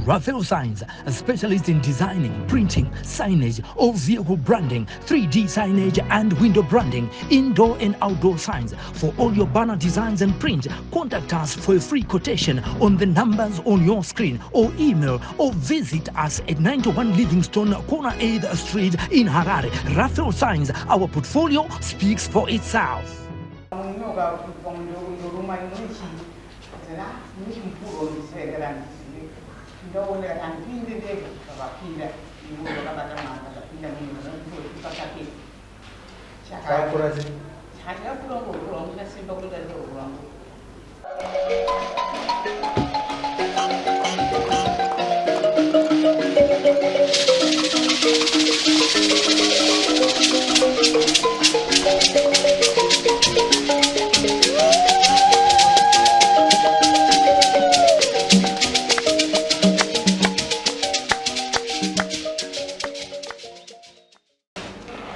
Raphael Signs, a specialist in designing, printing, signage, all vehicle branding, 3D signage and window branding, indoor and outdoor signs. For all your banner designs and print, contact us for a free quotation on the numbers on your screen or email or visit us at 91 Livingstone, corner 8th Street in Harare. Raphael Signs, our portfolio speaks for itself. Nyoka ndoruma imwe chii nechimupuro ndichirekerani ndaona kuti handipinde ndega vakapinda ivo vakabata mwana vakapinda munhu pakapeti. Kakura sei? Chakakura ngorukura wangu chasimba kutodarika ruoko rwangu.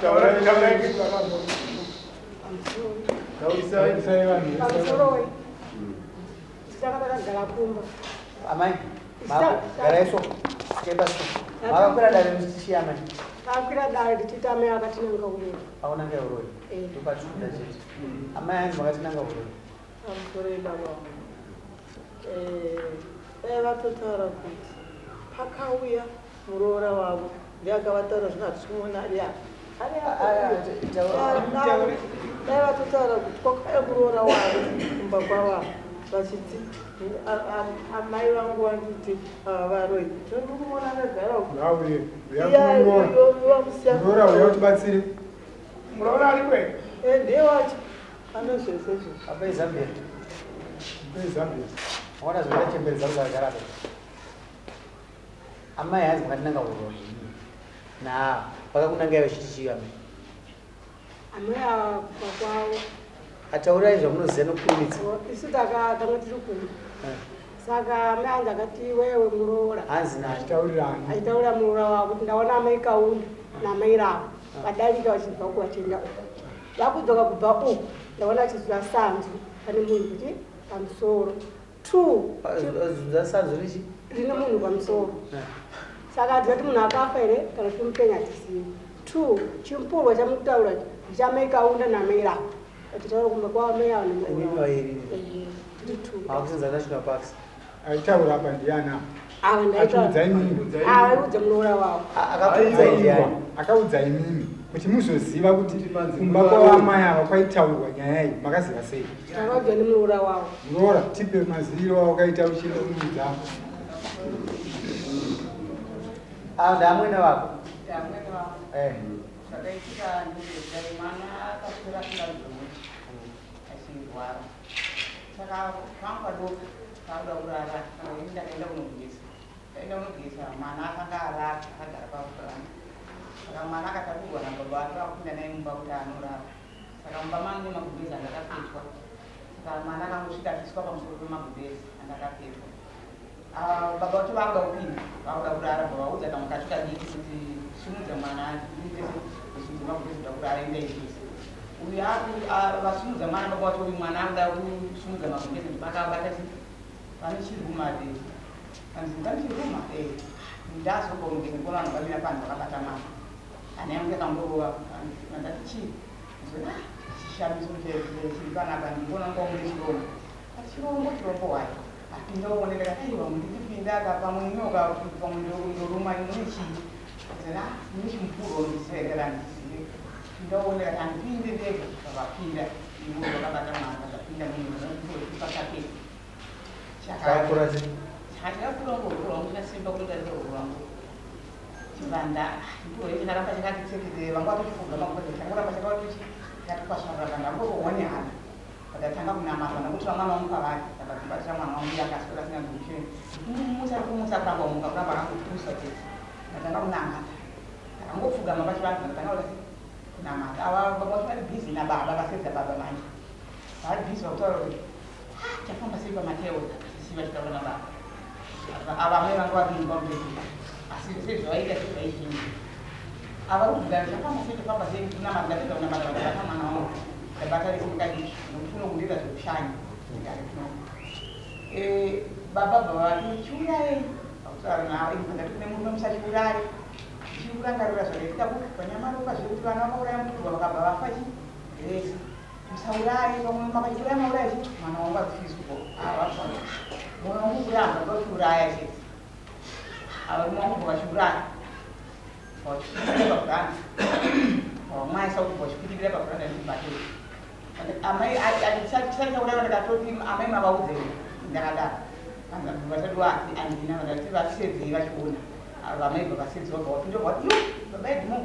Taurai, taurai. Taurisai vanhu. Pamusoroi, tanga takagara kumba. Amai, garai so, kepa so. Makakwira dare muchichiya, amai? Takwira dare tichiita amai akatinanga uroyi. Aunanga uroyi? Eh. Ndopatikuda chete. Amai, hanzi makatinanga uroyi. Pamusoroi, baba wangu. Dai vatotaura kuti pakauya muroora wavo ndiakavataura, zvino hatisi kumuona ari apa, ari apa. Dai vatotaura kuti kwakauya muroora wavo kumba kwavo vachiti amai vangu vanditi varoi, zvino ndiri kumuona akagara uko. Ngauye. Vamusiya. Muroora, uya utibatsire. Muroora ari kwe? Ndiye wacho ane zvese izvozvo. Apa iZambia. Zambia. Maona zvakachembere dzangu dzakagara apa. Amai, hanzi makatinanga uroyi na vakakunangai vachiti chii, amai? Amai ava kufa kwavo. Ataurai zvamunoziva nokurumidza. Isu tanga tiri kumba, saka amai anzi akati wewe muroora. Hanzi nani? Achitaurirani? Achitaurira muroora wavo kuti ndaona amai Kaunda namai Ravo vadarika vachibva uku vachienda uku, vakudzoka kubva uku ndaona vachizwa sanzu pane munhu kuti pamusoro two. Sanzu richi? Rine munhu pamusoro, saka hatina kuti munhu akafa here kana kuti mupenyu, hatizivi. Two, chimupurwa chamukutaura chamai Kaunda namai Ravo vachitaura kumba kwavo amai avo. Imimi vairi? Tiri two. Makusenza National Parks. Aitaura apa ndiana? Ava. Achiudza imimi? Aiudza muroora wavo. Akakuudzai ndiani? Akaudza imimi kuti muzoziva kuti kumba kwavamai ava kwaitaurwa nyaya iyi, makaziva sei? Takaudzwa nemuroora wavo. Muroora, tipe maziviro awakaita uchienda kuudza. Ah, ndaamwene vako? Amwene vangu. Eh. Zvakaitika ndezvekudai, mwana akaswera asingazomuti achirwara, saka panga padoka pauda kurara, saka ini ndakaenda kunogeza. Ndaenda kunogeza, mwana akanga arara akagara pavhuranda, saka mwana akatakurwa nababa vake vakupinda naye mumba kuti anorara. Saka mumba mangu nemagumbezi andakapetwa, saka mwana akangosvika achiiswa pamusoro pemagumbezi andakapetwa. Ah, baba vacho vakuda kupinda, vakuda kurara, baba vaudza kamwe kacho kadiki kuti simudza mwana simudza magumbezi, kuda kurara, enda igezi. Uyu vasimudza mwana, baba vacho, uyu mwana akuda kusimudza magumbezi, ndipakabata chi pane chiruma de kanzi pane chiruma. Ndazobva kunogeza, ndikuona vanhu vamira panhu vakabata mwana. Hana yangu yakangorova, ndati chii? Ndizoti, "Ah, chishamiso chiri panapa, ndikuona nga mune chirombo." Ati chirombo, chirombo wai? Apinda uone. Ndakati aiwa, munditipinda aka pamwe nyoka, pamwe ndoruma imwe chii. Ndati ah, mune chimupuro ndichirekerani pinda uone. Ndakati handipinde ndega, vakapinda ivo vakabata mwana vakapinda munhu pakapeti. Kakura sei? Chakakura ngorukura wangu chasimba kutodarika ruoko rwangu. Chibanda nduro ichi chakaramba chakati tsekete, vanga vatochifuga makote, changoramba chakati chakati kwasvarura. Ndangorohwa nehana, vakatanga kunamata, ndakutora mwana wangu pavari, ndakadzibatira mwana wangu yakaswera asinganzwi. Kumusa kumusa, kuramba muka, kuramba akangopusa chete. Ndatanga kunamata, ndakangopfugama pachivanhu, ndatanga kuti kunamata. Ava baba vacho vari busy nababa, vasedza baba manje vari busy vakutaura kuti, "Ah, chafamba sei pamateo?" Asi vachitaura nababa ava, amai vanga vari mumba mubedroom, asi sezvavaita sezvaizvinji ava kubvunzana chafamba sei, chafamba sei. Kunamata, ndapedza kunamata, ndabata mwana wangu, ndabata rese mukadiki nokuti unokundiita zvekushanya. Ndikari kuno baba bva vati chiuyai. Ndakutaura navo ini ndati kune murume musachiuraye. Ndichikurangarira zvakaitika kupi panyamaropa zvekuti vana vakauraya mupurwa vakabva vafa chi vese. Musauraye pamwe makachiuraya mauraya chi mwana wangu akufiswa. Avafa. Mwoyo wangu kuramba ndochiuraya chete. Ava varume vangu vachiuraya. Vachikwidibira pavhuranda. Vamwaisa kuti vachikwidibira pavhuranda ndibate. Amai chisati chauraiwa ndakatoti amai mavaudze ndakadaro. Vatatu vati handina vandati vasedzei vachiona. Vamai bva vasedzi vabva vapinda vati yo baba Edmo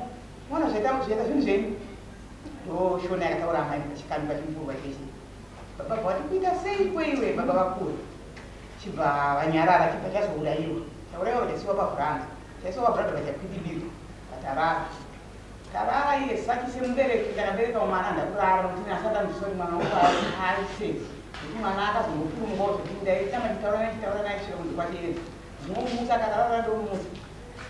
mwana zvaita zvaita zvinhu zvenyu. Ndoshona yakataura amai pachikami pachimupurwa chechi. Baba bva vati kuita sei kweiwe baba vakura. Chibva vanyarara chibva chazourayiwa. Chaurayiwa chaisiwa pavhuranda. Chaisiwa pavhuranda pachakwidibirwa patarara. Tarara iye saki semubereki ndakabereka mwana ndakurara nokuti asati andisori mwana wangu aisei nekuti mwana akazongopurumukawo zvekuti ndaitamba ndichitaura naye ndichitaura naye kusvika kunze kwachiedza ndinomumutsa akarara ndomumutsa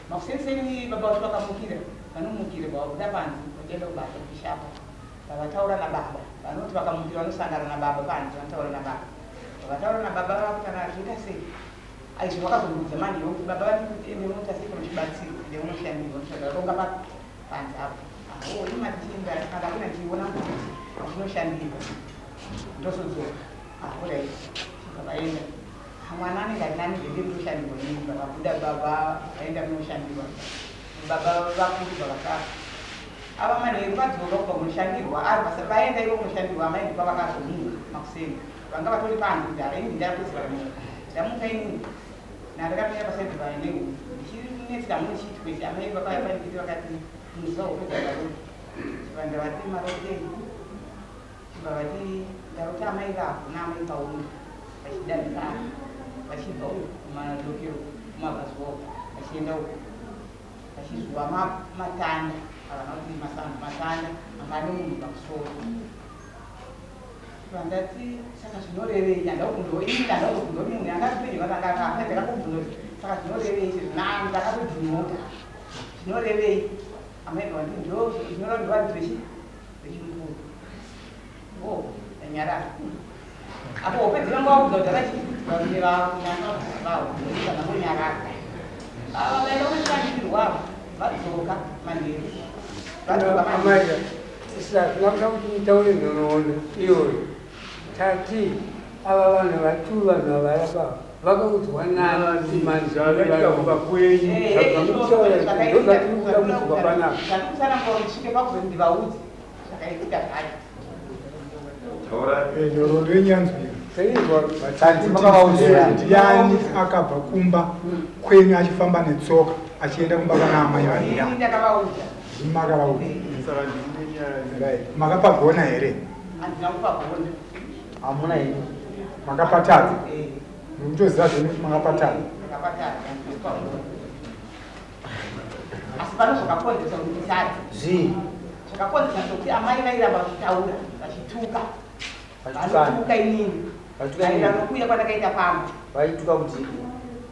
makuseniseni baba vacho vakamukira vanomukira vabuda panze vachienda kubasa kuchishapa vavataura nababa vanoti vakamukira vanosangana nababa panze vanotaura nababa vavataura nababa vakutana zvoita sei aizvo vakazondiudza manje yokuti baba vati ende unoita sei kunochibatsirwa ende unoshandirwa ndozvakaronga panze apo aho imatiinda akakuna ndichiona kuti ndinoshandirwa ndozodzoka ahorai chibva vaenda mwana anenge ari nani zvende kunoshandirwa nini vakabuda baba vaenda kunoshandirwa baba vakuru vakafa ava manheru vadzoka kubva kunoshandirwa ari vaenda ivo kunoshandirwa amai ndipo vakazomuka makuseni vanga vatori panze kudhara ini ndakuzira kumuka ndamuka inini nandakapinda pasaidi paine ndichinetseka muno chiitwe amai vakauya pandiri vakati muzuva hope dzakarota chibva ndavati marotei chibva vati ndarota amai vako naamai kaunda vachidandikana vachibva uku kumadokero kumabvazuva uku vachienda uku vachizuva matanda havana kuti masango matanda anga ane munhu pamusoro vandati saka zvinorevei ndandakubvunza ini ndandakubvunza kuti munhu anga ari pedyo anga akafa ndakakubvunza kuti saka zvinorevei izvi ndakatodhinota zvinorevei amai vandi ndo zvinoreva ndivaridzi vechi vechimukuru o ndanyarara apo hope dzinonga wakuudza kuti akachi varume vavo vavo ndakangonyarara ava vaenda kunoshandirwa vadzoka manheru vadzoka manheru Saka kuti mutaure nhoroondo iyoyo tati ava vanhu vatu vanhu avarapa vakaudzwa nani kuti manzi Zvakaitika kumba kwenyu. Ndozvatiri kuda kudzoka panapa. Zvandikusanangura kuti svike pakuzoti ndivaudze zvakaitika zvacho. Nhoroondo yenyanzwira Tanzi makavaudza. Ndiani akabva kumba kwenyu achifamba netsoka achienda kumba kwana amai Ini varira? ndakavaudza. Makavaudza. Saka ndine nyaya. Right. Makapagona here? Handina kupagona. Hamuna henyu. Makapatadza. Munotoziva zvenyu kuti makapatadza. Ndakapatadza, handina kupagona. Asi pano zvakakonzeresa kuti nditadze. Zvii? Zvakakonzeresa kuti amai vairamba vachitaura, vachituka. Vachitukana. Vanotuka inini. Vachituka inini. Maererano nokuuya kwandakaita pamba. Vaituka kuti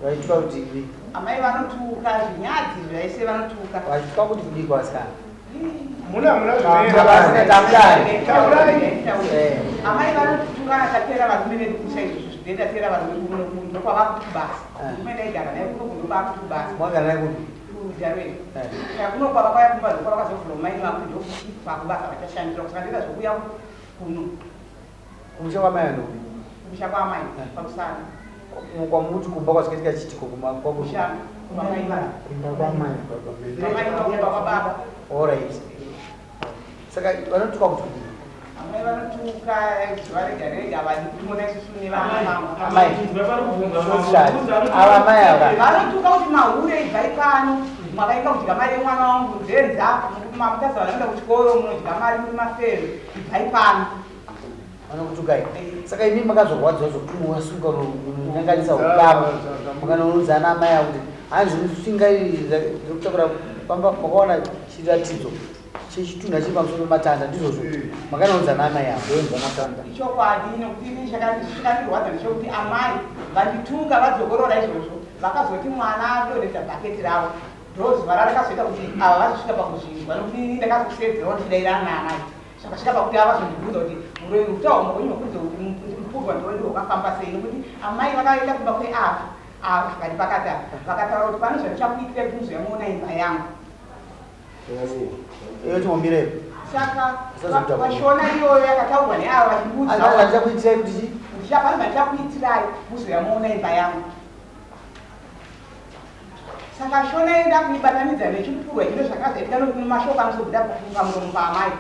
vaituka kuti kudii? Amai vanotuka zvinyadzi zvaise vanotuka. Vachituka kuti kudii kwasikana? Muna muna Taurai. Taurai. Amai vanotuka tatera varume vedu kumusha izvozvo zvidenda tera varume kuno kuno kwavakuti kubasa. Murume ndaigara naye kuno kuno kwakuti kubasa. Mwagara naye kupi? Kujarweni. Saka kuno kwava kwaya kumba ndokwavakazovhura mai vakuti ndokuti kwakubasa vachashandira kusaka ndoita zvokuuya kuno Kumusha kwamai vanhu. kumusha kwaamai pamusana. Kwamuti kumba kwazvakaitika chiitiko kuma kwaku. Kumusha kwamai vanhu. Kumba kwamai. Kwamai kumba kwababa. All right. Saka vanotuka kuti kudii? Amai vanotuka zuva rega rega vadi kutimona isusu nevana vamwe. Amai. Ava amai ava. Vanotuka kuti mahure ibvai pano makainga kudya mari yemwana wangu nzenza mamutasa vanoenda kuchikoro munodya mari muri mafero ibvai pano. Vanokutukai. Saka imi makazorwadziwa zvokuti muwasunga unonyanganisa ukama. Mukanoudza ana amai avo kuti hanzi musinga rekutakura pamba makaona chiratidzo chechitunha chiri pamusoro pematanda ndizvozvo. Makanoudza ana amai avo. Matanda. Ichokwadi nokuti ini chakandirwadza ndechekuti amai vandituka vadzokorora izvozvo vakazoti mwana adonhedza bhaketi ravo ndozuva rarakazoita kuti ava vazosvika pakuzvinzwa nokuti ini ndakazosedzerawo ndichidairana naamai zvakasvika pakuti ava vazondibvunza kuti muroyi kutaura mwenyu hwekudzi kuti mupurwa ndowedu wakafamba sei nokuti amai vakaenda kumba kweava Ava vari pakati apa vakataura kuti pane zvandichakuitira kuti muzoyamuona imba yangu. Iyo chimomirei. Saka vashona iyoyo yakataurwa neava vachibudza. Zvandichakuitirai kuti chii? Pane zvandichakuitirai muzoyamuona imba yangu. Saka shona yenda kuibatanidza nechipurwa chino zvakazoitika nokuti mashoko anozobuda pamuromo paamai.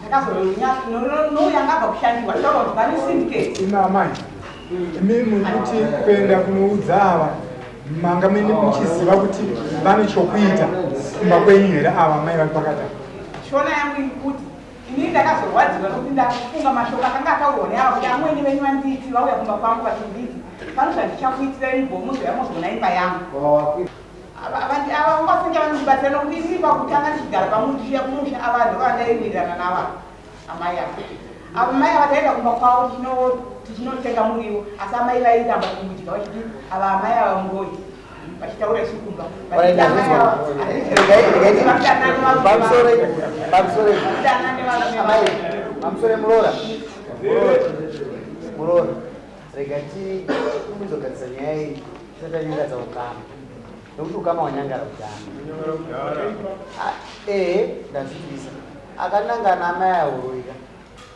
Ndakazonouya ngabva kushandirwa taura kuti pane syndicate. Imi amai, imi muri kuti kuenda kunoudza ava manga mene muchiziva kuti vane chokuita kumba kwenyu here ava amai vari pakati apa? Shona yangu iri kuti inini ndakazorwadziwa nokuti ndakufunga mashoko akanga ataurwa neava kuti amweni venyu vanditi vauya kumba kwangu vachinditi pano zvandichakuitirai mugomuzoya mozoona imba yangu. Ava vangasinge vanondibatsira nokuti inini pakutanga ndichigara pamusha kumusha ava ndovandaiwirirana nava amai ava. Ava mai ava taenda kumba kwavo tichinotenga muriwo asi amai vairamba kudya vachiti ava amai ava muroyi vachitaura isu kumba. Pamusoro amai, pamusoro muroora. Muroora. Rega timbozogadzisa nyaya iyi tisati tanyangadza ukama. Nokuti ukama hwanyangara kudhara. Ehe, ndazvinzwisa. Akanangana amai ahoroika.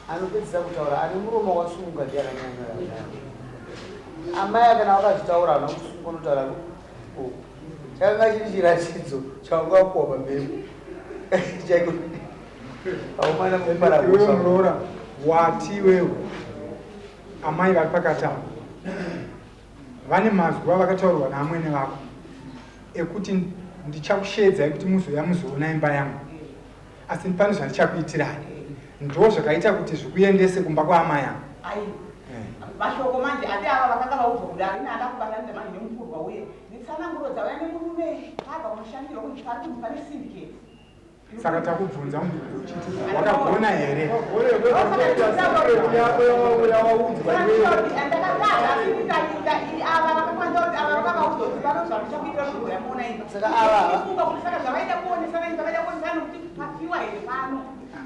Anopedzisa kutaura ane muromo wakasununguka ndiye akanyanyora kudhara. Amai kana vakazvitaura havana kusununguka unotaura uku. Chakanga chiri chiratidzo chawakapuwa pamberi. Chaiko. Haumana kupara Iwewe muroora wati iwewe amai vari pakati apa vane mazwi avakataurirwa naamwene vako ekuti ndichakushedzai kuti muzouya muzoona imba yangu asi pane zvandichakuitirai ndo zvakaita kuti zvikuendese kumba kwaamai avo. Ai mashoko manje ati ava vakanga vaudzwa kudaro ini handa kubatanidza manje nemupurwa uye netsananguro dzauya nemurume abva kunoshandirwa kunzi pari kunzi pane syndicate. Saka takubvunza mubvunzo uchiti wakagona here?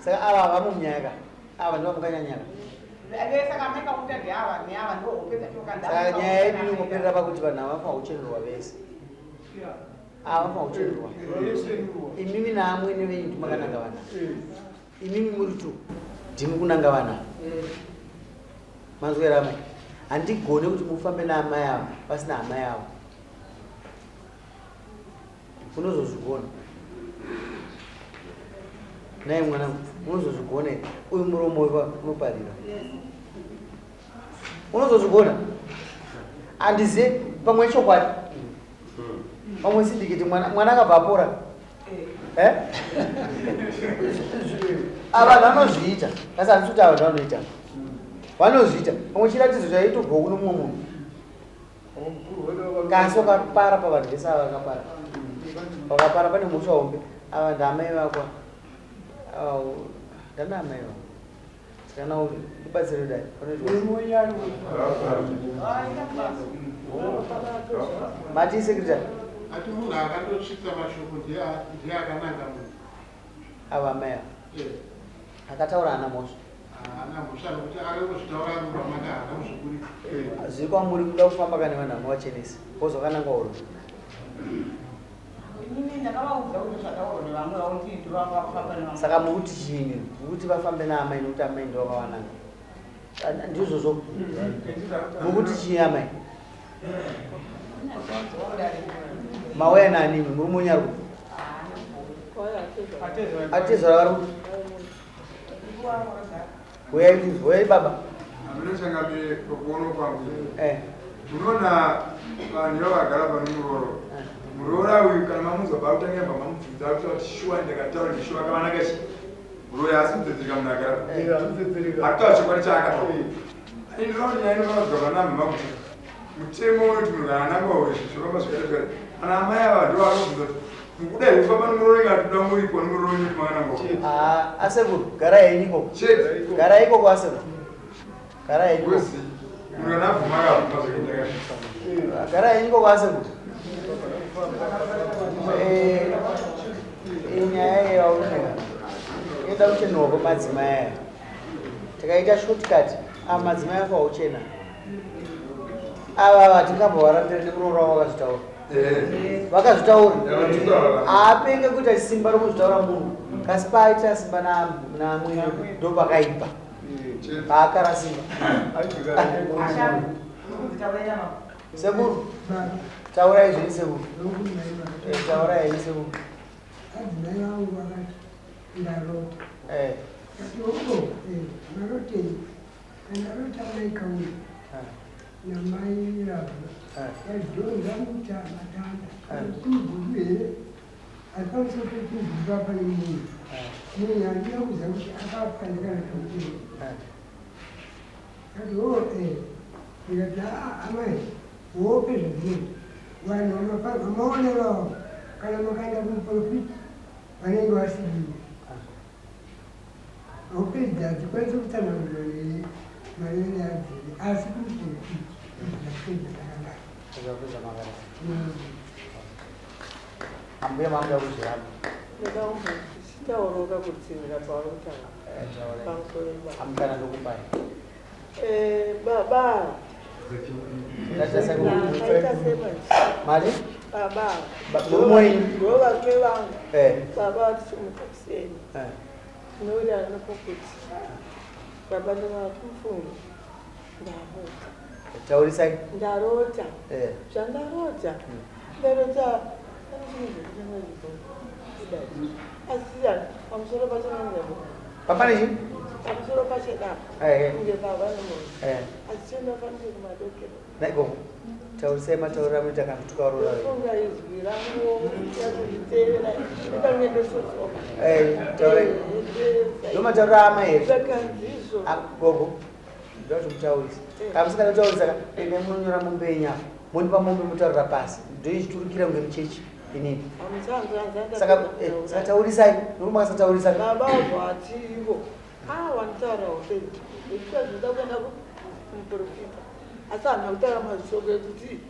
Saka ava havamo munyaya ka? Ava ndivo mukanyanyaka. Saka nyaya yedu inongoperera pakuti vanhu ava vafanira kuchenurwa vese. Ava vafanira kuchenurwa. Imimi naamwene venyu ndimi makananga vana. Imimi muri tu ndimi kunanga vana. Manzwa here amai? Handigone kuti mufambe naamai ava pasina amai avo. Unozozvigona. Naye mwana unozozvigona here? Uyu muromo uyu unoparira. Unozozvigona? Handizive pamwe chokwadi. Pamwe sindikiti mwana akabva apora. Eh? Ava vanhu vanozviita. Asi handisi kuti ava vanhu vanoita. Vanozviita. Pamwe chiratidzo chaitobva kuno mumwe munhu. Kasi wakapara pavanhu vese ava vakapara. Wakapara pane mhosva hombe. Ava ndaamai vako. Ava ndana amai vako. Saka na ndibatsire kudai. Panoitwa. Mati secretary. Ati munhu akandosvitsa mashoko ndiye akananga munhu. Ava amai ava. Akataura ana mhosva. Haana mhosva nokuti akangozvitaura mumba make haana kuzviburitsa. Zviri kwamuri kuda kufamba kana vanhu vamuvachenese. Wozvakananga uro. Saka mukuti chiini? Mukuti vafambe naamai nokuti amai ndivo vakawananga. Ndizvozvo. Mukuti chii amai? Mauya nani imi? Murume wenyu ari kupi? Atezvara vari kupi? Uyai ndizvo, uyai baba. Hameno changamire pakuona kwangu. Unoona vanhu ivava vagara pano murooro. Muroora uyu kana mamunzwa paakutanga yabva mamubvunza akuti kuti shuwa ndakataura ndishuwa akavanaka chi. Muroyi haasi kudzedzereka munhu agara. Akutaura chokwadi chaakataura. Ini ndinoona kuti nyaya inofanira kudzoka pana mama kuti mutemo unoti munhu kana anangwa izvi zvofamba zvakaita zvakadai. Ana amai ava ndivo vanobvunza kuti mukuda here kufamba nemuroora kana kuti kuda muripo nemuroora wenyu kuti makanangwa. Ah, asekuru, garai henyu ikoko. Garai ikoko asekuru. Garai henyu ikoko. Munhu kana abvuma akabvuma zvakaita kazvi. Garai henyu ikoko asekuru. Inyaya yevarume inoda kuchenurwa kwemadzimai aya. Tikaita shortcut, madzimai afa uchena. Ava vatingambovarambira nemuroora wavo vakazvitaura. Vakazvitaura. Haapenge kuita simba rokuzvitaura munhu. Kasi paaita simba naamwene ndopakaipa. Paakara simba. Sekuru, taurai zvenyu sekuru. Taurai henyu sekuru. Adzimai vangu vakati ndarota. Kati oo, marotei? Ndarota mai Kaunda namai Ravhu vadhonza muta matanda chimudhuri here asi pamusoro pechimudhuri papa pane munhu. Munhu handina kuziva kuti akafa here kana kuti mupenyu. Kati oo ndikati aa amai hope zvadzinoita vanhu vamaona ivavo kana makaenda kumuprofiti vanenge vasirivo. Hope idzi hadzikwanisi kutsanangurwa nemarevere adziri asi kumuprofiti dzapedza takadaro. Zvapedza makadaro. Ambuya mamuda kuzviramba. Ndoda kumbochitaurawo kutsinhira pauri kutaura. Pamusoro baba. Amukana ndokupai. Baba. Ndaita sekuru. Akaita semanje. Mari? Baba. Murume wenyu? Ndivo varume vangu. Baba vatichimuka kuseni. Tinowirirana nepokuti baba ndovati mufunge ndarota. Taurisai. Ndarota. Zvandarota. Ndarota pane chinhu zvekutanga kudai. Asi pamusoro pacho nange Papane chii? Pamusoro pacho dapa. Kunge baba nemunhu. Asi chendofanire kumadokero. Naikoko. Taurisai matauriro amunoita kana kutuka varoora venyu. Ndofunga izwi rangu richazonditeerera ndikange ndosotsoka. Taurai. Ndomatauriro aamai here? Zvakanzizvo. Gogo. Ndoda kuti mutaurise. Kana musingada kutaurisa ka, endai munonyora mombe yenyu apa. Mondipa mombe motaurira pasi. Ndoichiturikira kunge muchechi inini. Saka saka taurisai. Nokuti makasataurisa. Baba vativo. Ah, wanotaura hope. Ndikuta zvinoda kuenda kumuprofita. Asi handina kutaura mashoko ekuti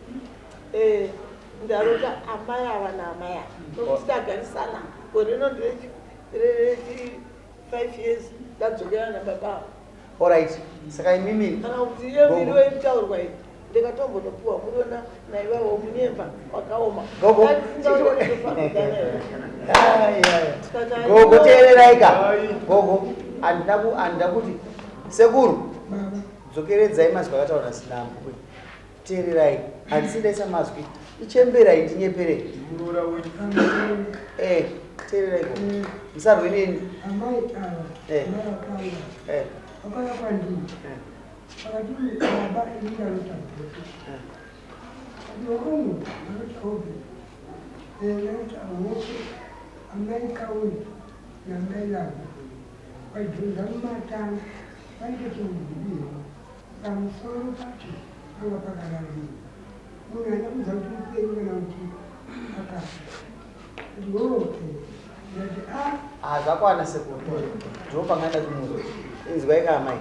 ndarota amai ava naamai ava. Nokuti tagarisana gore rino nderechi 5 years ndadzokera nababa ava. Alright. Saka imimi Kana kuti iye miriwo iri iyi ndikatombonopiwa muriwo naivavo munyemba wakaoma. Gogo. Ndisingaone kutofambidzana here. Ai, ai. Gogo teererai ka. Gogo handina handina kuti sekuru dzokeredzai mazwi akataura naSinambo. Teererai. Handisi ndaisa mazwi. Ichemberai ndinyeperei. Teererai gogo. Musarwe neni. Amai ava mai vakanga vakauya kwandiri vakati baba ini ndarota hope. Kati hongu ndarota hope. Ndarota hope amai Kaunda namai Lavhu vadhonza mumatanga vaite chimudhuri here pamusoro pacho panga pakarara munhu. Munhu haana kuziva kuti mupenyu kana kuti akafa. Kati oo ndikati a Ah, zvakwana sekuru. Ndipo pangaenda kumunhu. Inzwai ka amai.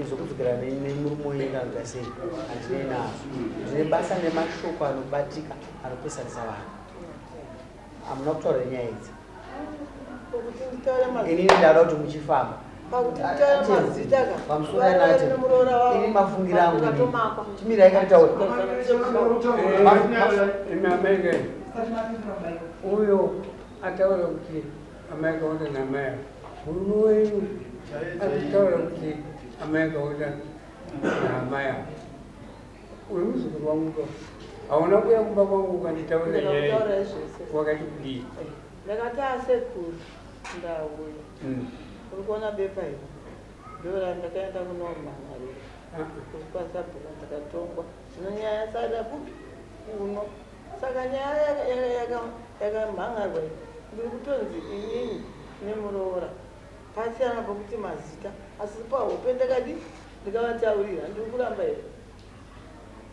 Izvo kudzokera nemurume wenyu kana kuita sei. Handinei nazvo. Ndine basa nemashoko anobatika anopesanisa vanhu. Hamuna kutaura nyaya idzi. Pakuti nditaure mazita. Inini ndada kuti muchifamba. Pakuti nditaure mazita ka. Pamusoro yanati. Nemuroora wavo. Ini mafungira angu inini. Akatomakwa. Chimirai kanditaure. Imi amai kai uyo ataura kuti amai Kaunda naamai ava murume wenyu akutaura kuti amai Kaunda naamai ava uri muzukuru wangu ka hauna kuuya kumba kwangu ukanditaurira nyaya iyi Ndakutaura zvese. wakati kudii Ndakati asekuru ndauya. Uri kuona bepa iri? Ndorandakaenda kunomhan'arira. Kwasabhuku ndikatongwa. Zvino nyaya sada kupi? Kuno. Saka nyaya yakamhan'arwa iyi ndiri kutonzi inini nemuroora pasiyana pokuti mazita asi pahope ndakadi ndikavataurira ndiri kuramba here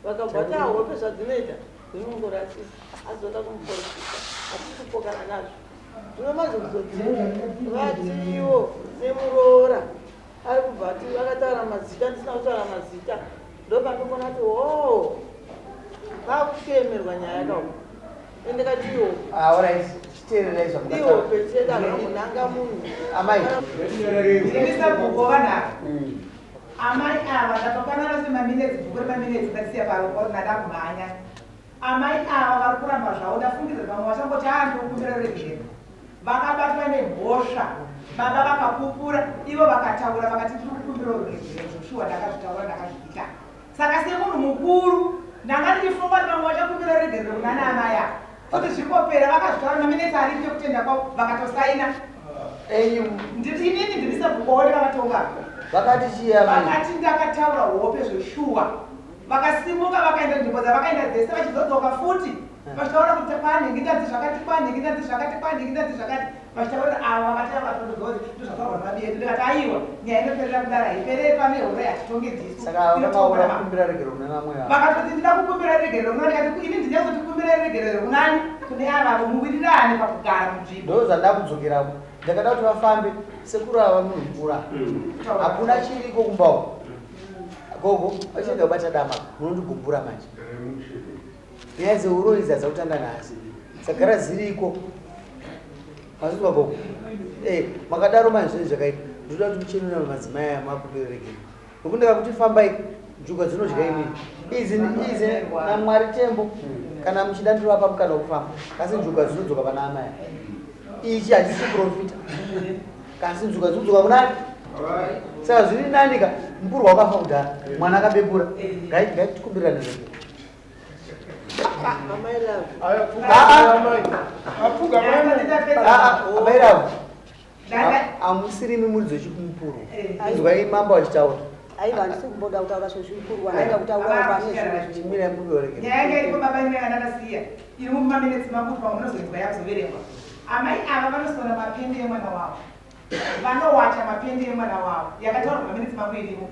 vakabva ta hope zvadzinoita dzinongorasisa azoda kumuprofita hatisi kupokana nazvo zvino manje kuzoti vatiwo nemuroora ari kubva ati vakataura mazita ndisina kutaura mazita ndopandokona kuti hoo pakutemerwa nyaya kauko ende katiwo Ah, alright. Chiteererai zvamukataura. iwo pecheda munanga munhu Amai. Ndini sabhuku vanhu ava. Amai ava ndatokanana semaminetsi, bhuku remaminetsi ndasiya paro, nadakumhanya. Amai ava vari kuramba zvavo. Ndafungidza vamwe vachangoti, "A, ndikukumbira ruregerero." Vakabatwa nemhosva, baba vakapupura, ivo vakataura, vakati, "Tiri kukumbira ruregerero zvoshuwa, ndakazvitaura, ndakazviita." Saka semunhu mukuru ndanga ndichifunga kuti vamwe vachakumbira ruregerero kunana amai ava kuti zvingopera. Vakazvitaura, maminetsi aripo ekutenda kwavo, vakatosaina. Inini ndiri sabhukuwo, ndakavatonga. Vakati chiya? Vakati, "Ndakataura hope zveshuwa." Vakasimuka, vakaenda nzvimbo dzavakaenda dzese, vachizodzoka futi vachitaura kuti kwanhingi ndadzi zvakati, kwanhingi ndadzi zvakati, kwanhingi ndadzi zvakati, vachitaura kuti ava vakatanga vatondodzi ndozvataurwa nemabi edu. Ndikati, "Aiwa, nyaya inoperera kudaro, haipereri pane horo, hatitonge ndisu." Saka vakaura kukumbira regerero kuna vamwe vavo? Vakatoti, "Ndida kukumbira regerero kuna." Ndikati, "Ini ndinyatsoti kumbira regerero kunani? Kune avavo, muwirirane pakugara munzvimbo." Ndo zvandada kudzokerako. Ndakada kuti vafambe sekuru ava, munhu mukuru, hakuna chiriko kumbawo. Gogo vachida kubata dama, munondigumbura manje. Nyaya dzeuroyi dzadzakutanga nhasi, dzagara dziriko. Mazvinzwa, gogo? Makadaro manje zvinhu zvakaita. Ndoda kuti muchenura madzimai aya, makumbira regerero, nokuti ndikakuti fambai, njuga dzinodya imini idzi idzi. NaMwari tembo, kana muchida ndirovapa mukana wekufamba, kasi njuga dzinodzoka pana amai. Ichi hachisi profita, kasi njuga dzinodzoka kunani. Saka zviri nanika mupurwa wakafa kudhara, mwana akabebura. Ngaitikumbirane zvedu. Amai Love. Amai Love, hamusirimi muri dzechikumupurwa. Inzwai mambo achitaura. Aiwa, handisi kumboda kutaura zvezvipurwa, ndaida kutaurawo pane zvimwe. Chimirai mukuregerera. Nyaya yanga iripo, baba, ine yandakasiya iri mumaminetsi mangu, pamwe munozoinzwa yakuzoverengwa. Amai ava vanosona mapende emwana wavo, vanowacha mapende emwana wavo, yakataurwa maminetsi mangu irimo.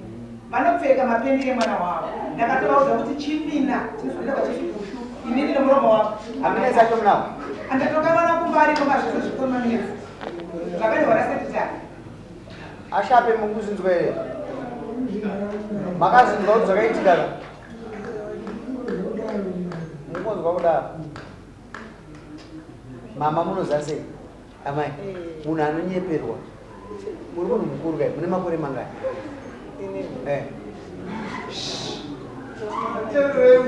Vanopfeka mapende emwana wavo. Ndakatovaudza kuti chimina chinofanira kwachifikushu inini nemuromo wavo. Maminetsi acho munawo? Andatokamana kumba, ariko mazvese zvikuru, maminetsi zvakanyorwa nasekretary. Ashape, mukuzinzwa here? Makazinzwa kuti zvakaitika? Mukunzwa kudaro, mama? Munoziva sei, amai, munhu anonyeperwa? Muri munhu mukuru kai, mune makore mangani? Eh.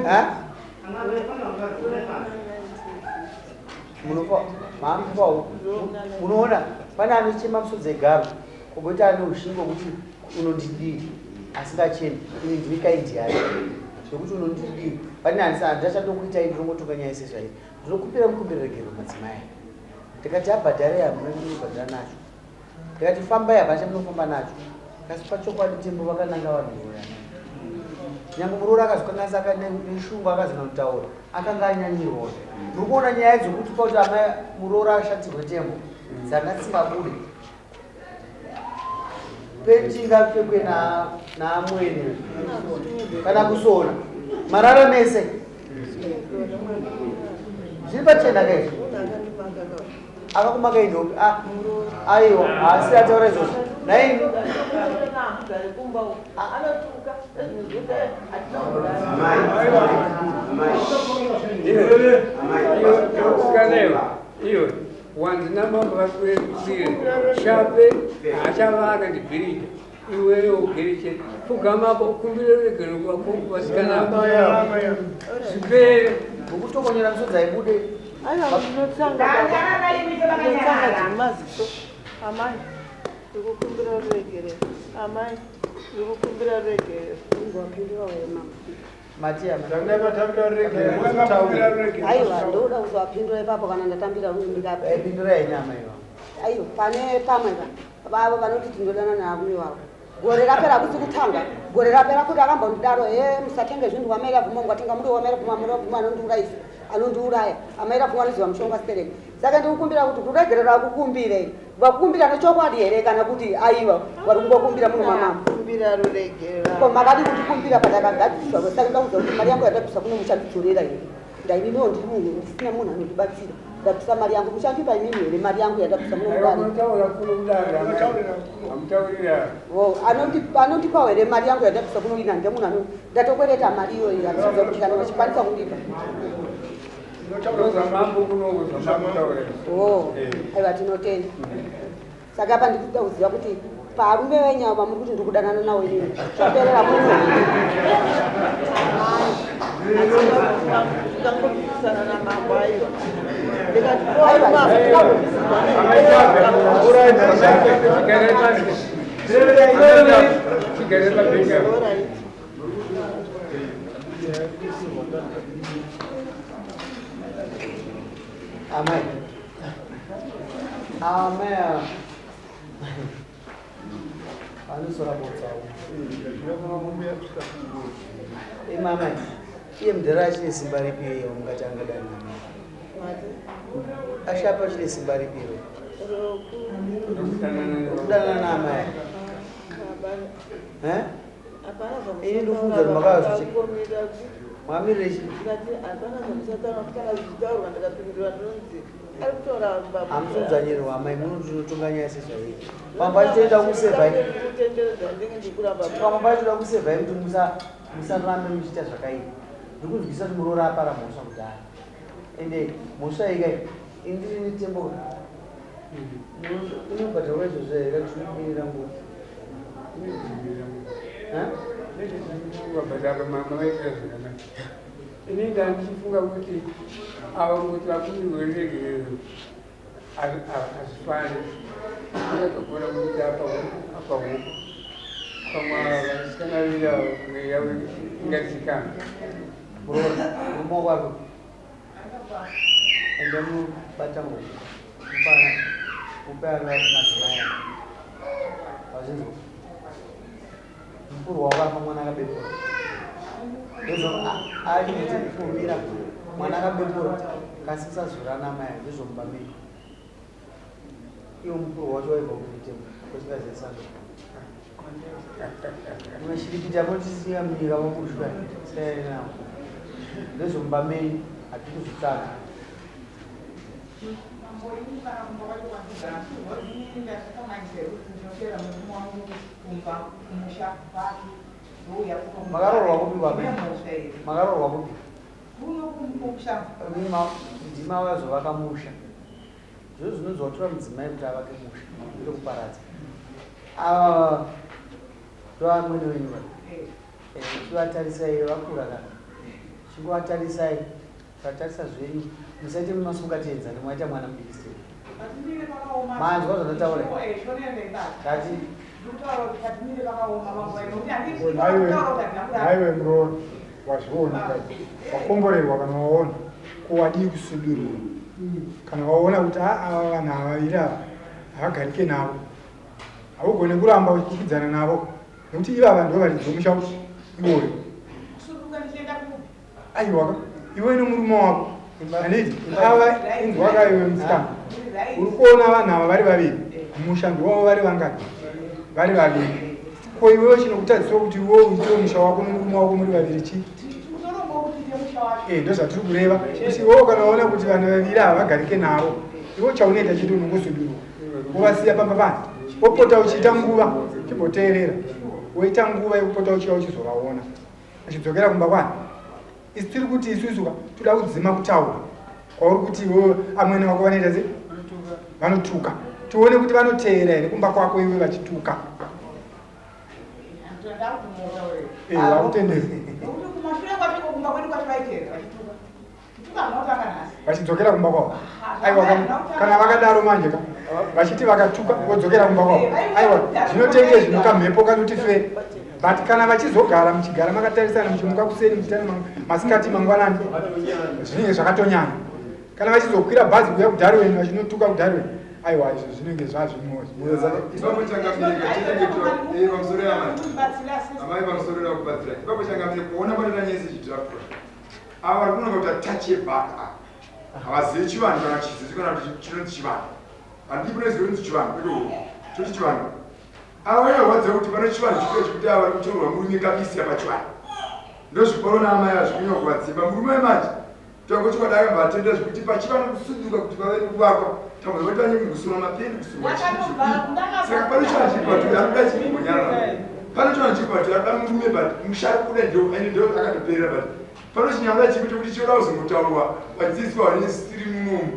Ha? Munofa mamufawo. Munoona pane anochema musodzi egaro, kugoti ane ushingi hwekuti unondidii, asingachemi. Ini ndini kaindi yacho zvekuti unondidii pane handachandokuitai. Ndinongotonga nyaya sezvairi. Ndinokumbira mukumbira regero madzimai. Ndikati abhadhare, hamuna munobhadhara nacho. Ndikati fambai, hapana chamunofamba nacho. Kasi pachokwadi tembo vakananga vanhu voyana. Nyange muroora akazokanganisa neshungu, akazona kutaura, akanga anyanyirwa. Muri kuona nyaya dzokuti pauti amai muroora ashatirwe tembo dzanga dzisingabude. Penti ingapfekwe naamwene kana kusona marara mese, zviri pachena kaizvo. Akakumaka indopi? Aiwa, haasi ataura izvozvo naini. Mugare kumba uko anotuka ezvinhu. Iwe, iwe wanzi namambo vakurerusire shape haachavaka ndibhirida. Iwewe ugere chete, pfugamapo, ukumbire ruregero kuvasikana, zvipere. Mukutokonyera misodzi haibude. Aiwa, ndinotsanga ndinotsanga dzemaziso. Amai, ndikukumbira ruregerero. Amai, ndikukumbira ruregerero. Ungowapindura here, mama? Matiya. Aiwa, ndoda kuzowapindura ipapo kana ndatambira. Pindurai nyama iwa. Aiwa, pane pamwe vavo vanoti tinodana navarume vavo. Gore rapera, hakusi kutanga, gore rapera kuti akambondidaro, "He, musatenge zvinhu wamai Ravhuma, ungatenga muri wamai Ravhuma, amai Ravhuma anondiurayisa, anondiuraya, amai Ravhuma anoziva mushonga stereki." Saka ndikukumbira kuti ruregerero akukumbire, vakukumbira nechokwadi here, kana kuti aiwa, vari kungokumbira muno mamama? Kumbira ruregerero. Ko makadi kutikumbira patakagadziswa? Saka ndakuudza kuti mari yangu yandabvisa kuno muchandidzorera here? Ndaininiwo ndiri munhu ndisina munhu anondibatsira. Ndabvisa mari yangu, muchandipa inini here mari yangu yandabvisa muno mudare? Munotaura kuno kudare, hamutaurira. Anondipawo here mari yangu yandabvisa kuno? Ina nde munhu ano ndatokwereta mari iyoyo, handisiza kuti kana vachikwanisa kundipa. Zvamambo kunoko zvamamutaura. O, aiwa, tinotenda. Saka apa ndikuda kuziva kuti Parume venyu ava muri kuti ndiri kudanana nawo inini. Zvaperera muno. Tikangopikisana namambo aiwa. Ndikati Tigare pabhengi apa. Amai. Amai ava. Vanosora botsawo. Imamai. Iye mudhara achine simba ripi iye mungati angadani namai? Ashapa achine simba ripi iwe? Kudanana naamai. Eh? Ini ndikufunza kuti makava zvichi. Mwamirire chi? Hapana zvamusataura kuti kana zvichitaurwa ndikapindura ndinonzi ari kutaura baba. Hamusi kudzvanyirwa amai, munototonga nyaya sezvairi. Pamwe pacho toita kusevhai. Kutenderedza ndinge ndikuramba. Pamwe pacho toda kusevhai kuti musarambe muchiita zvakaipa. Ndikunzwisa kuti muroora apara mhosva kudhara. Ende mhosva iyi kai, indiri netembo inobhadharwa izvozvo here kana tinomirira nguva? Vabhadhara mama vaitira zvakanaka. Ini ndandichifunga kuti ava kuti vakumbirwe ruregerero hazvifani. Akatogona kuita apa apa huku. Pamwe vasikana vaviri ava mweya yavo ingadzikama. Muroora, murume wako ari kupi? Ende mubata murume. Mupana. Mupe ana madzimai ake. Wazvinzwa? Mukuru wako afa mwana akabepura. Ndizvo achikumbira mwana akabepura kasi usazorana amai ndizvo mumba menyu. Iwo mukuru wacho waibva kumitemo usingazesana. Munashirikiti apo tisiya munyika mabushwa siyai nawo. Ndezvomumba menyu hatidi kuzvitsvaga. Mambo, ini kana kumba kwacho kwandogara, inini ndakakanganisa kuti ndinotera murume wangu kumba kumusha kwake, ndouya kuno. Makaroorwa kupi baba? Ndine mhosva here? Makaroorwa kupi? Kuno kumusha. Ndima vazovaka musha. Zviro zvinonzi watora mudzimai kuti avake musha, kwete kuparadza. Ava ndovamwene wenyu va. Chivatarisai vakura kana. Chingovatarisai, vatarisa zvenyu. Musaite masungatienzane mwaita mwana mudiki sei. Patimire pakaoma. Manzwa zvandataura? Shonera ndaibata. Tati Ndikutaura kuti patimire pakaoma mambo, nokuti handiti Nhaiwe, kutaura kuti handina kurara. nhaiwe muroora, wazviona kai? Wakomborerwa kana waona. Ko wadii kusudurura? Kana waona kuti ava vanhu ava vaviri ava havagarike navo. Haugone kuramba uchikwikwidzana navo nekuti ivava ndo varidzi vomusha iwoyo. Kusuduka ndichienda kupi? Aiwa, iwe nemurume wako handiti ava inzwaka iwe musikana, uri kuona vanhu ava vari vaviri, musha ndiwavo vari vangani? Vari vaviri. Ko iwewe chinokutadziswa kuti iwewe uitewo musha wako nomurume wako muri vaviri chii? Tikutoronga kuti ite musha wacho. Ndozvatiri kureva kuti iwewe kana waona kuti vanhu vaviri ava vagarike navo, iwe chaunoita chete unongosudurwa wovasiya pamba pani, wopota uchiita nguva, chimboteerera, woita nguva yekupota uchiya uchizovaona uchidzokera kumba kwani. Isi tiri kuti isusu ka toda kudzima kutaura kwauri kuti iwewe amwene vako vanoita sei, vanotuka, tione kuti vanoteera here kumba kwako iwe vachituka. Ndakutomotaurira. Vakutendera. Nokuti kumashure kwacho, kumba kwedu kwacho vaiteera vachituka. Kutuka hamuna kutanga nhasi. Vachidzokera kumba kwavo? Aiwa, kana vakadaro manje ka vachiti vakatuka vodzokera kumba kwavo, aiwa, zvinotenge zvinokamhepo kanoti fe. But kana vachizogara, muchigara makatarisana, muchimuka kuseni, muchitana masikati, mangwanani, zvinenge zvakatonyanya. Kana vachizokwira bhazi kuuya kuDarwin vachinotuka kuDarwin, aiwa, izvo zvinenge zvazvimwe. Ipapo changamire, chengetwa pamusoro yamai, amai pamusoro yakubatsira ipapo changamire, kuona kwatoita nyaya sechidraftwa, ava vari kunoka kuti atache bhaka ava havazivi chivanhu kana chizizi kana kuti chinonzi chivanhu. Handii kunoziva kunzi chivanhu kwete uku toti chivanhu. Ava vanorwadza kuti pane chivanhu chiko chekuti ava vari kutorwa murume kabisi pachivanhu, ndozvikorona amai azvikunyanya kuvadzimba murume manje. Tangochokwadi akabva atenda zvekuti pachivanhu kusuduka kuti pave nekuvakwa, tambozva kuti vanye kusunwa mapendi, kusunwa. Saka pane chivanhu chiri patu, anoda chikumbonyarara. Pane chivanhu chiri patu, anoda murume, but musha kuda ndo ende ndo akatoperera. But pano chinyanga chiko chekuti chinoda kuzongotaurwa vachidzidziswa vane siri munomu.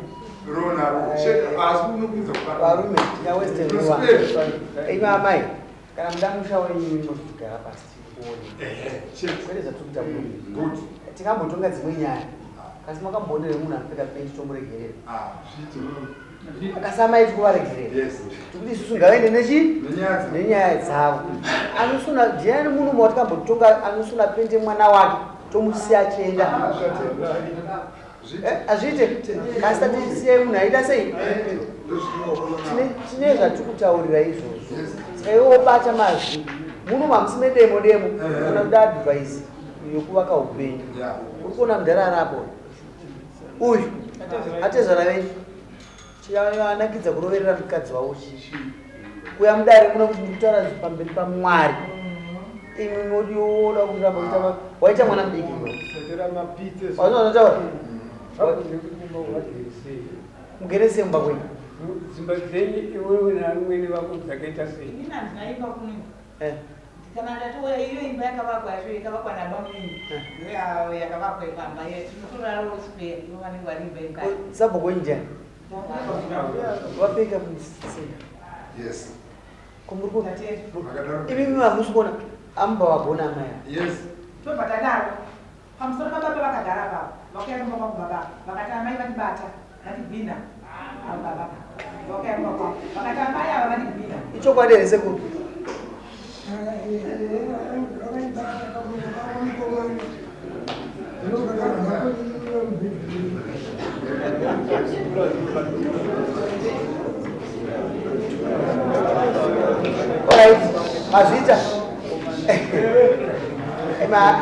ronaro chete asi unopinza varume tina western imi amai kana muda musha wenyu inozogara pasi tikuone kwete zvatiri kuita muno tingambotonga dzimwe nyaya kasi makamboonere munhu anopfeka pendi tomuregerera kasi amai tikuvaregerera tikuti isusu ngavaende nechi nenyaya dzavo anosuna ndiani munhu watikambotonga anosuna pende mwana wake tomusiya achienda hazviite kasi tatisiyai munhu aita sei tine zvatikutaurira izvozvo saka iwe wobata mazwi muno mamusi medemo demo kana kuda advice yokuvaka upenyu uri kuona mudhara arapo uyu atezvara venyu chianakidza kuroverera mukadzi wavo chii kuya mudare muno kuti ndikutaura pamberi pamwari imwe modiona kuramba kuita waita mwana mudiki wazvinotaura mugere sei mumba kwenyu dzimba dzenyu iwewe naamwene vako dzakaita sei Inini handina imba kuno. Kana ndatouya iyo imba yakavakwa yacho yakavakwa nabamunini ndo yakavakwa ipamba tinotorarawo spare ivo vanenge vari imba yemukati sabhuku wenyu ndiani vapfeka musinga yes imimi hamusi kuona amba vagona amai yes tobva tadaro pamusoro pababa vakagara pavo vakauya kumba kwangu baba vakati amai vatibata vatigwina avo baba vakauya kumba kwangu vakati amai ava vatigwina ichokwadi here sekuru Alright, mazviita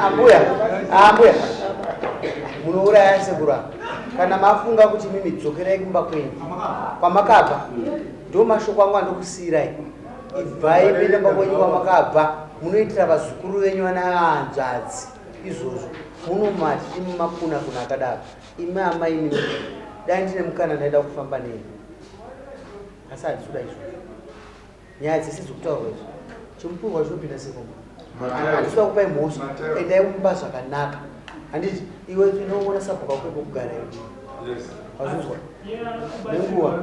ambuya ambuya munouraya sekuru apa kana mafunga kuti mimi dzokerai kumba kwenyu kwamakabva ndo mashoko angu andokusiyirai ibvai muende kumba kwenyu kwamakabva munoitira vazukuru venyu vana hanzvadzi izvozvo munomati imi makuna kuna akadaro imi amai mimi dai ndine mukana ndaida kufamba neni asi handisi kuda izvozvo nyaya dzese dzokutaurwa izvo chimupurwa chinopinda sekomba handisi kuda kupai mhosva endai kumba zvakanaka handiti iwe inoona sabhuka kweko kugara iwe wazvinzwa nenguva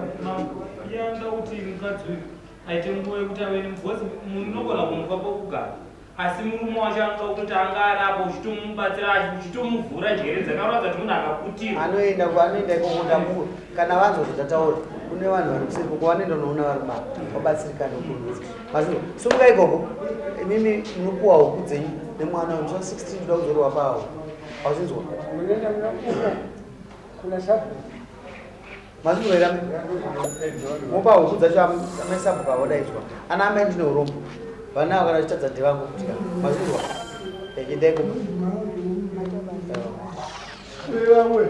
iyanoda kuti mukadzi uyu aite nguva yekuti ave nemubhozi munogona kumupa pokugara asi murume wacho anoda kutoti anga ari apo uchitomubatsira uchitomuvhura njere dzakaratidza kuti munhu akaputirwa anoenda anoenda ikoko ndamu kana vanzwa zvatataura kune vanhu vari kuseri koko vanoenda unoona vari mara vabatsirikane ukurudzi mazvinzwa sumuka ikoko imimi munopuwa huku dzenyu nemwana uyu musi wa 16 toda kuzorwa pawo wazvinzwa munoenda munakuka kuna sabhuku mazvinzwa here mopa huku dzacho amai sabhuku avodaidzwa ana amai ndine urombo vana avo kana vachitadza ndevangu kutika mazvinzwa endai kumba vamwe